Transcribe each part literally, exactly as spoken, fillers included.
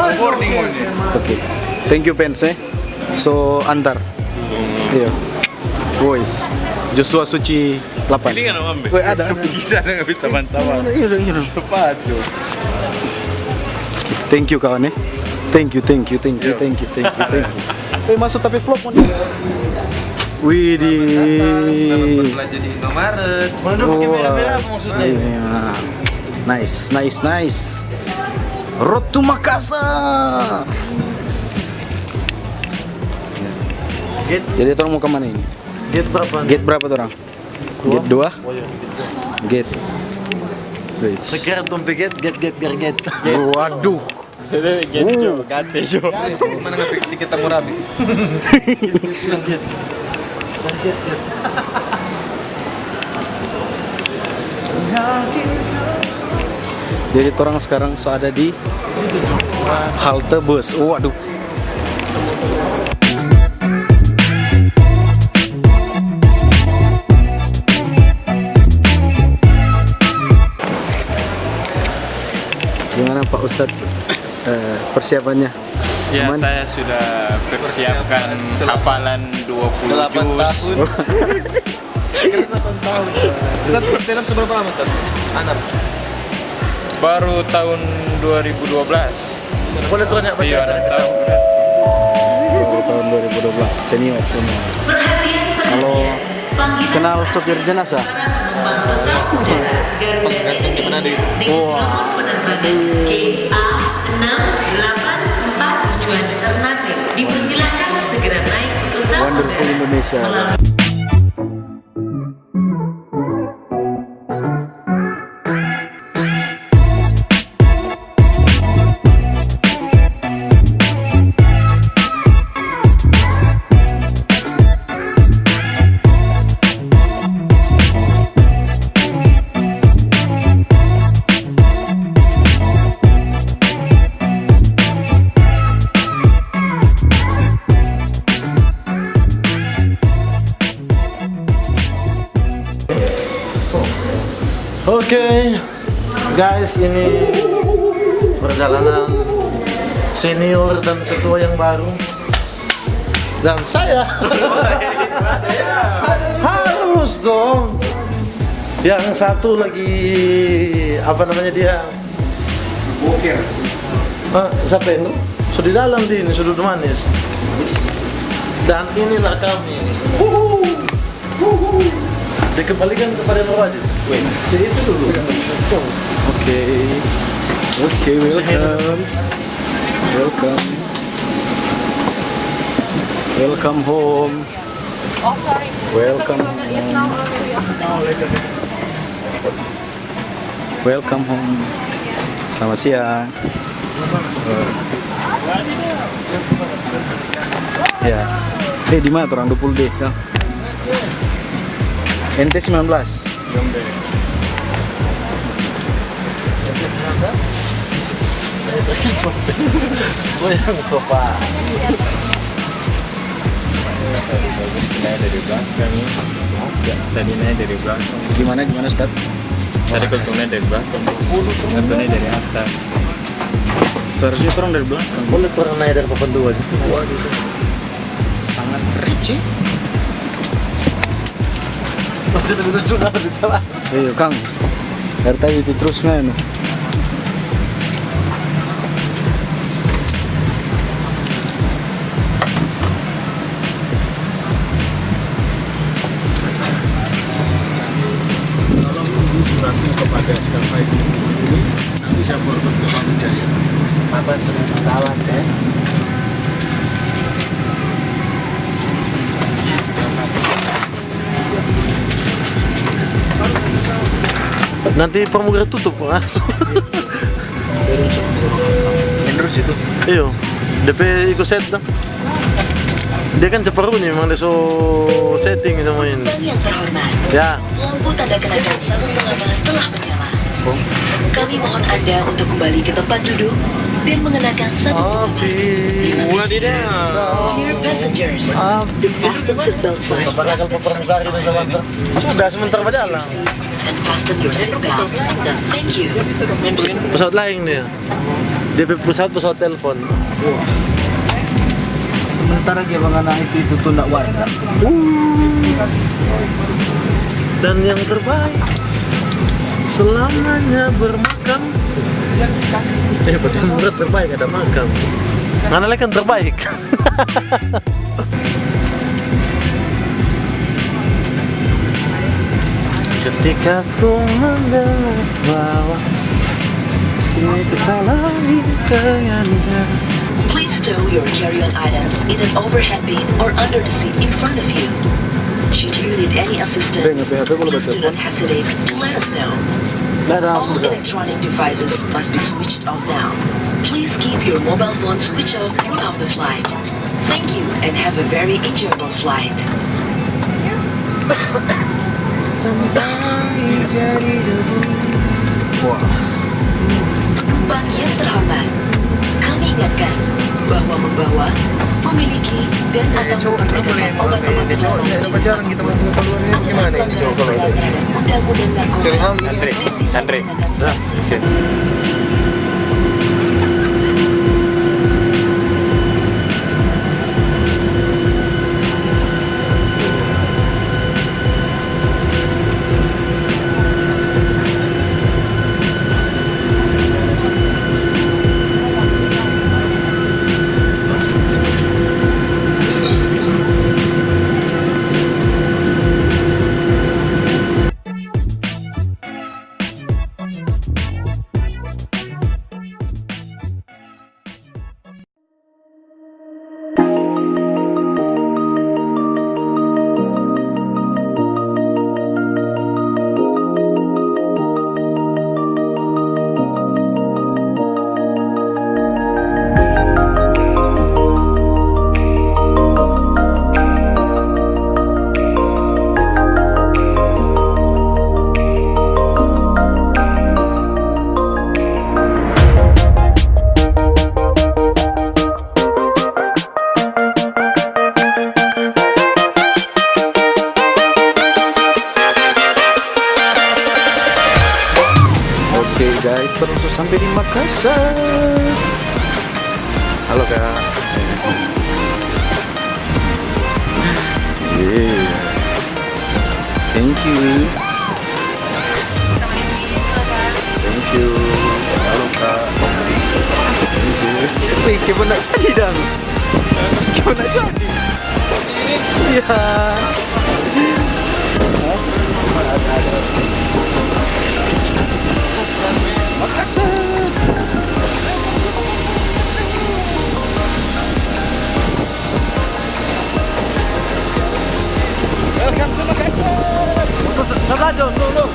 Oke. Thank you, fans, eh. So, antar. Iya. Boys. Joshua Suci delapan. Ini kan apa, Mbe? Weh, ada, ada. Bisa ada nggak, teman-teman? Iya, iya, iya. Cepat, Jo. Thank you, kawan, eh. Thank you, thank you, thank you, thank you, thank you, thank you. Eh, masuk tapi vlog, man. Widih. Selamat datang, selamat berbelanja di Indomaret. Mana dulu pakai merah-merah maksudnya? Iya. Nice, nice, nice. Road to Makassar. Gate. Jadi, torang mau ke mana ini? Gate berapa? Gate berapa, torang? Dua? Gate dua? Oh, iya, gate dua. Gate. Wait. Sekarang tumpe gate, gate, gate, gate, gate. Waduh. Gate, Jo, gate, Jo. Mana nggak pikir kita mau rabi? Jadi, torang sekarang so ada di halte bus. Waduh. Gimana, Pak Ustadz, eh, persiapannya? Ya, aman? Saya sudah persiapkan hafalan dua puluh juz. Karena delapan tahun. Ustaz, dalam seberapa lama, Ustaz? Anak. Baru tahun dua ribu dua belas. Boleh tanya, iya, enam tahun. Baru tahun dua ribu dua belas, senior, senior. Perhatian, perhatian. Halo. Kenal sopir jenazah? Para penumpang pesawat udara Garuda Indonesia dengan nomor penerbangan G A enam delapan empat tujuan Ternate dipersilakan segera naik ke pesawat udara melalui Oke, guys, ini perjalanan senior dan ketua yang baru. Dan saya harus dong. Yang satu lagi, apa namanya dia? Bokir. Ah, siapa itu? Sudah dalam di ini, sudut manis. Dan inilah kami. Dikembalikan kepada Nur Wajib. Wait, si itu dulu. Oke. Oke, welcome. Welcome. Welcome home. Welcome home. Welcome home. Selamat siang. Ya. Eh, di mana orang dua puluh D, ya? N T sembilan belas. Goyang, Sofa. Tadi naik dari belakang, ya. Ya, tadi naik dari belakang. Gimana, gimana, Stad? Tadi kalau naik dari belakang, terus naik dari atas. Seharusnya orang dari belakang. Boleh orang naik dari papan dua gitu. Waduh. Sangat rich, ya. Masih lebih lucu kalau bicara. Iyo, Kang. Dari tadi itu terus nganu. Tolong tunggu suratnya kepada siapa itu dulu. Nanti saya forward ke Pak Wijaya. Bapak sering pesawat, ya. Nanti pramugari tutup langsung. Terus itu? Iyo. D P iko set dong. Dia kan cepat bunyi, memang dia so setting sama ini. Penumpang yang terhormat. Ya. Lampu tanda kenakan sabuk pengaman telah menyala. Kami mohon Anda untuk kembali ke tempat duduk dan mengenakan sabuk pengaman. Api. Terima kasih. Wadidaw. Dear passengers, fasten seatbelt sign. Sudah sebentar berjalan. And fasten your seatbelt. Thank you. Pesawat lain dia. Dia pe pesawat, pesawat telepon. Sementara dia mangana itu, itu tunda warga. Uh. Dan yang terbaik selamanya bermakam. Eh, betul, terbaik ada makam. Ngana lagi kan terbaik. Ketika ku mendengar bahwa ini kita lagi dengan dia. Please stow your carry-on items in an overhead bin or under the seat in front of you. Should you need any assistance, Bang, H P aku lupa please do telepon. Not hesitate to let us know. Nggak ada. All aku, Bang. Electronic devices must be switched off now. Please keep your mobile phone switched off throughout the flight. Thank you and have a very enjoyable flight. Sampai jadi debu. Wah. Penumpang yang terhormat, kami ingatkan bahwa membawa, memiliki, dan atau mempergunakan obat-obat terlarang di dalam kapal adalah pelanggaran berat terhadap undang-undang narkoba. Antri, antri. Nah, sip. Oke guys, terus sampai di Makassar. Halo, Kak. Iya. Thank you. Thank you. Halo, Kak. Thank you. Wih, gimana jadi dong? Gimana jadi? Iya. Makassar. Welcome to Makassar. Sabajo, slow, slow.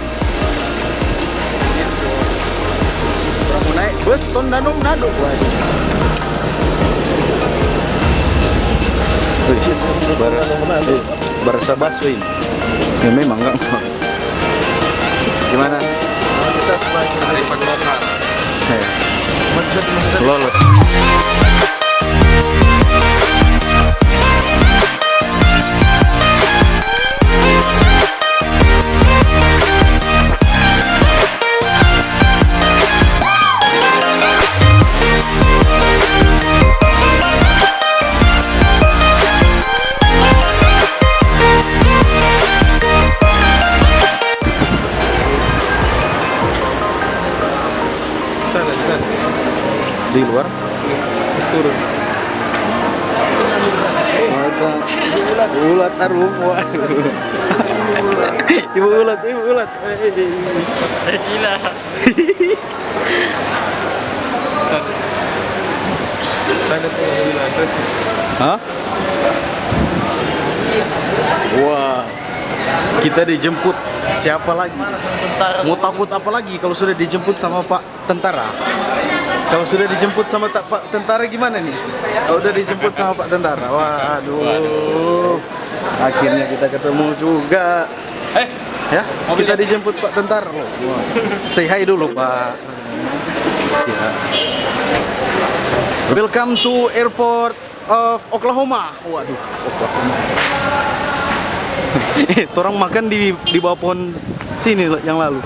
Mo nae bus Tonda no Manado. Wih, barasa, eh, barasa busway. Ya memang kan. Gimana? Arifan lokal. Eh. Lolos. Sana, sana. Di luar? Terus turun. Ulat, arum, waduh. Ibu ulat, ibu ulat. Eh, gila. Sana. Sana tuh, ibu ulat. Hah? Wah, kita dijemput. Siapa lagi? Mau takut apa lagi kalau sudah dijemput sama Pak tentara. Kalau sudah dijemput sama ta-, Pak tentara gimana nih? Kalau udah dijemput sama Pak tentara, waduh. Akhirnya kita ketemu juga. Eh, ya, kita dijemput Pak tentara loh. Wah. Say hi dulu, Pak. Siap. Welcome to airport of Oklahoma. Waduh, Oklahoma. Eh, torang makan di, di bawah pohon sini yang lalu.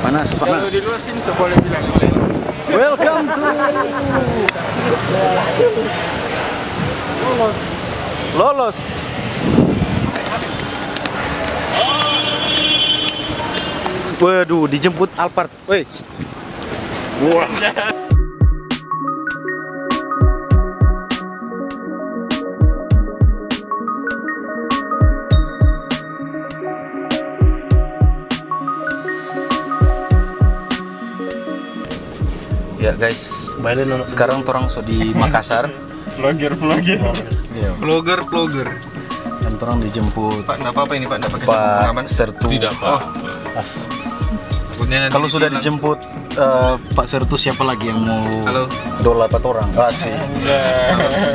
Panas, panas. Kalau di luar sini so boleh bilang. Welcome to Lolos. Waduh, dijemput Alphard. Woi. Wah. Ya guys, sekarang torang so di Makassar. Vlogger, vlogger. Iya. Vlogger, vlogger. Dan torang dijemput Pak, nggak apa-apa ini, Pak, nggak pakai sabuk pengaman? Sertu. Tidak, Pak. Oh. Pas. Takutnya nanti Kalau sudah dibilang dijemput, eh, Pak Sertu, siapa lagi yang mau Halo. Dola pa torang? Asik. Udah.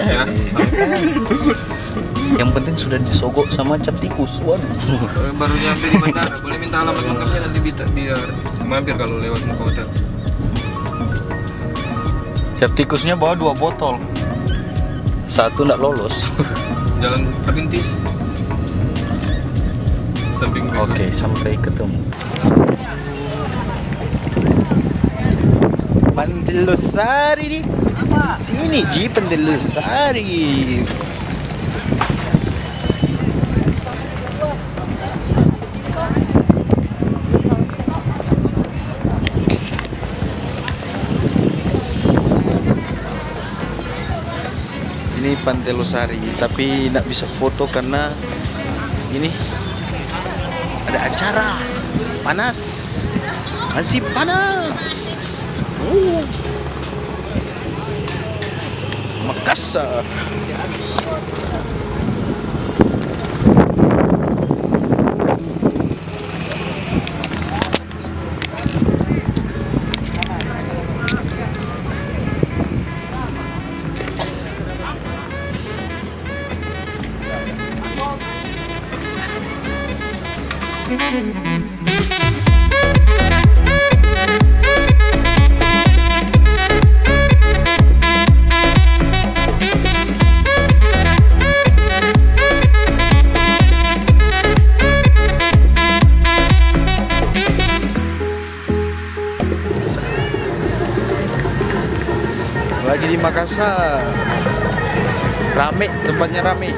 Ya. Yang penting sudah disogok sama cap tikus. Waduh. Eh, baru nyampe di bandara, boleh minta alamat lengkapnya nanti bita-, biar mampir kalau lewat muka hotel. Cap tikusnya bawa dua botol. Satu ndak lolos. Jalan Perintis. Samping Perintis. Oke, sampai ketemu. Pantelosari di sini ji, Pantelosari. Ini Pantelosari, tapi ndak bisa foto karena ini ada acara. Panas, masih panas. Uh. Makassar. Lagi di Makassar. Rame, tempatnya rame.